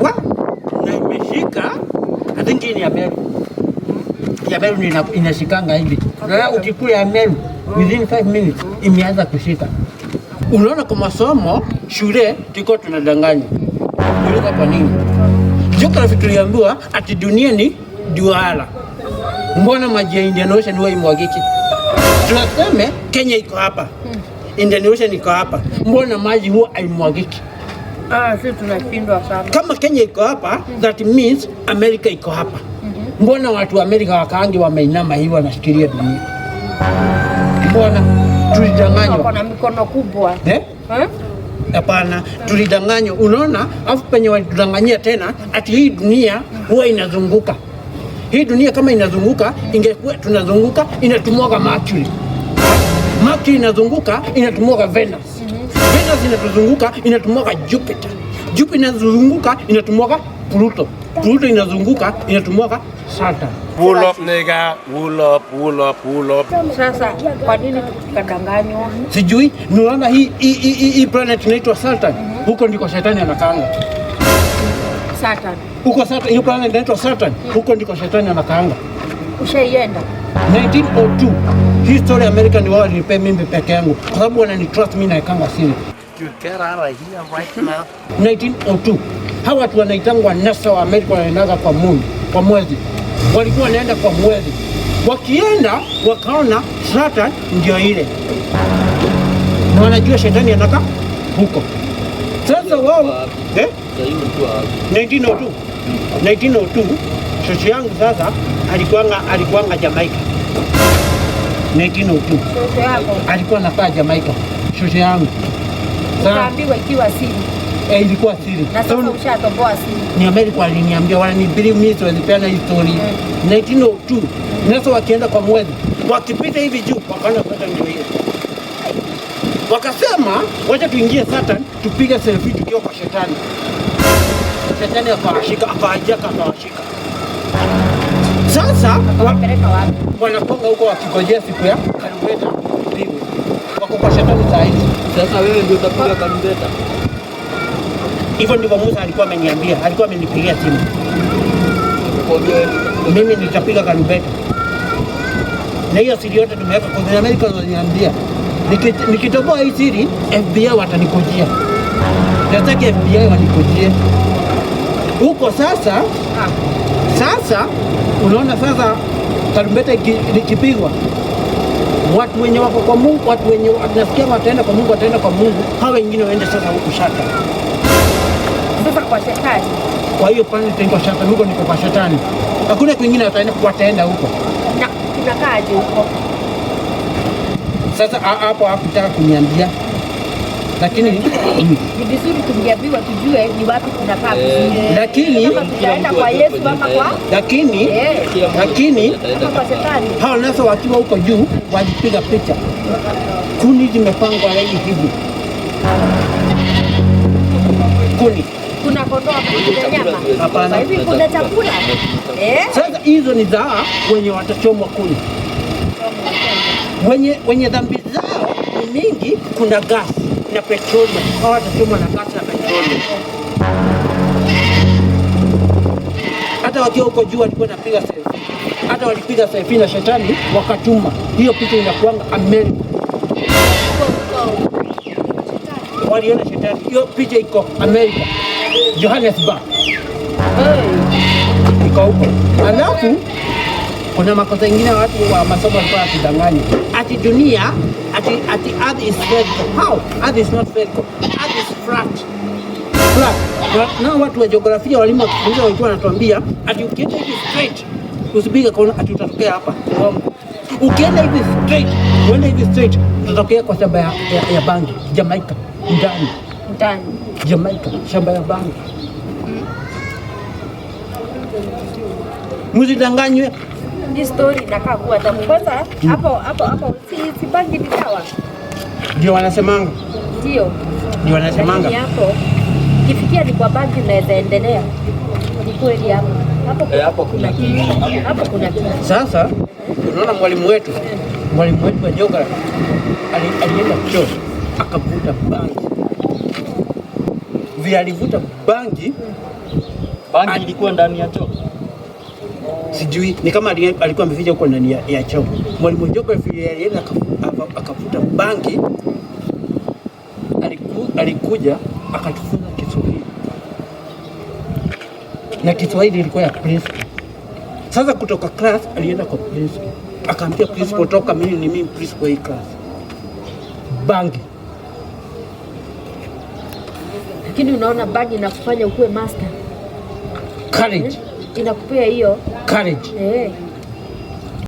Wa na imeshika. I think hii ni ya Meru. Ya Meru ndio inashikanga hivi. Na ukikula ya Meru within 5 minutes imeanza kushika. Unaona, kwa masomo shule tulikuwa tunadanganywa. Uliza kwa nini? Geography tuliambiwa ati dunia ni duara. Mbona maji ya Indian Ocean huwa imwagiki? Tunaseme Kenya iko hapa, Indian Ocean iko hapa, mbona maji huwa haimwagiki? Ah, sisi tunashindwa sana. Kama Kenya iko hapa, that means America iko hapa. Mbona watu wa Amerika wakaangi wameinama hivi wanashikilia dunia? Mbona Wako tulidanganywa? Na mikono kubwa. Eh? Eh? Hapana, tulidanganywa. Unaona, afu penye walitudanganyia tena ati hii dunia huwa inazunguka. Hii dunia kama inazunguka, ingekuwa tunazunguka inatumwaga Mercury. Mercury inazunguka inatumwaga Venus. Venus inatuzunguka inatumwaga Jupiter. Jupiter inazunguka inatumwaga Pluto. Pluto inazunguka inatumwaga Saturn. Wool up, nigga. Wool up, wool up, wool up. Sasa kwa nini tukadanganywa? Sijui, unaona hii planet inaitwa Saturn. Huko ndiko shetani anakaanga. Saturn. Huko Saturn, hiyo planet inaitwa Saturn. Huko ndiko shetani anakaanga. Ushaienda? 1902. Hii story America ni wao walinipea mimi peke yangu kwa sababu wananitrust mimi naekanga siri. You get out of here right now. 1902. Hawa watu wanaitangwa NASA wa Amerika wanaendaga kwa moon, kwa mwezi. Walikuwa wanaenda kwa mwezi. Wakienda wakaona Saturn ndio ile, na wanajua shetani anakaa huko. Sasa wao, eh? 1902 1902 shosho yangu sasa alikuanga Jamaica 1902. Shosho yako? Alikuwa anakaa Jamaica, shosho yangu. Sasa Ukaambiwa ikiwa siri. Eh, ilikuwa siri. Na sasa ushatoboa siri. Ni Amerika waliniambia, wananibelieve mimi siwezi peana hii story. 1902 NASA wakienda kwa mwezi, wakipita hivi juu wakaona Saturn ndio hiyo, wakasema wacha tuingie Saturn tupige selfie tukiwa kwa shetani. Shetani akawashika, akawahijack, akawashika. Sasa Wakapeleka wapi? Wanaponga huko wakigojea siku ya tarumbeta ipigwe. Wako kwa shetani saa hizi. Sasa wewe ndio utapiga tarumbeta. Hivyo ndivyo Musa alikuwa ameniambia, alikuwa amenipigia simu. Nikwambia wewe ndio utapiga. Mimi nitapiga tarumbeta. Na hiyo siri yote tumeweka kwa Amerika, waliniambia nikitoboa hii siri FBI watanikujia. Nataka FBI wanikujie huko sasa. Sasa unaona sasa tarumbeta ikipigwa, watu wenye wako kwa Mungu, watu wenye nasikia wataenda kwa Mungu, wataenda kwa Mungu, hawa wengine waende sasa huku Saturn. Sasa kwa shetani. Kwa hiyo planet inaitwa Saturn, huko niko kwa shetani. Hakuna kwingine wataenda, wataenda huko. Na kunakaaje huko? Sasa hapo hakutaka kuniambia, lakini Ni vizuri tungeambiwa tujue ni wapi kunakaa vizuri. Lakini Kama tutaenda kwa Yesu ama kwa lakini Kila mtu lakini ataenda ama kwa shetani. hao NASA wakiwa huko juu walipiga picha, kuni zimepangwa laini hivi, kuni. Kuna kondoo ama kuna nyama? Hapana. Kwa hivi kuna chakula. Eh? Sasa hizo ni za wenye watachomwa kuni, wenye dhambi zao ni mingi. Kuna gas na petroli, hao watachomwa na gas na petroli. Hata wakiwa huko juu walikuwa napiga selfie, hata walipiga selfie na shetani wakatuma hiyo picha, inakuanga Amerika. Waliona shetani, hiyo picha iko Amerika, Johannesburg iko huko. Alafu kuna makosa ingine watu wa masomo walikuwa wakidanganya ati dunia ati earth is spherical. How? Earth is not spherical. Earth is flat. Flat. Na watu wa jiografia, walimu wakifundisha walikuwa wanatuambia ati ukienda hivi straight usipige kona ati utatokea hapa. Uongo. Ukienda hivi straight, uende hivi straight utatokea kwa shamba ya bangi Jamaica ndani. Ndani. Jamaica, shamba ya bangi. Msidanganywe. Hii story inakaa kuwa tamu. Kwanza hapo hapo hapo si bangi ni dawa. Ndio wanasemanga. Ndio. Ndio wanasemanga. Lakini hapo kifikia ni kwa bangi unaweza endelea. Ni kweli hapo. Hapo Eh, hapo kuna kitu. Hapo kuna kitu. Sasa unaona mwalimu wetu wa geography alienda chuo akavuta bangi. Vile alivuta bangi. Bangi ilikuwa ndani ya choo. Sijui ni kama alikuwa ameficha huko ndani ya choo. Mwalimu geography vile alienda akavuta bangi, alikuja akatufunza Kiswahili, na Kiswahili ilikuwa ya principal. Sasa kutoka class alienda kwa principal, akaambia principal, "Toka, mimi ni mimi principal hii class." Bangi. Lakini unaona bangi inakufanya ukuwe master. Courage. Inakupea hiyo Courage. Eh.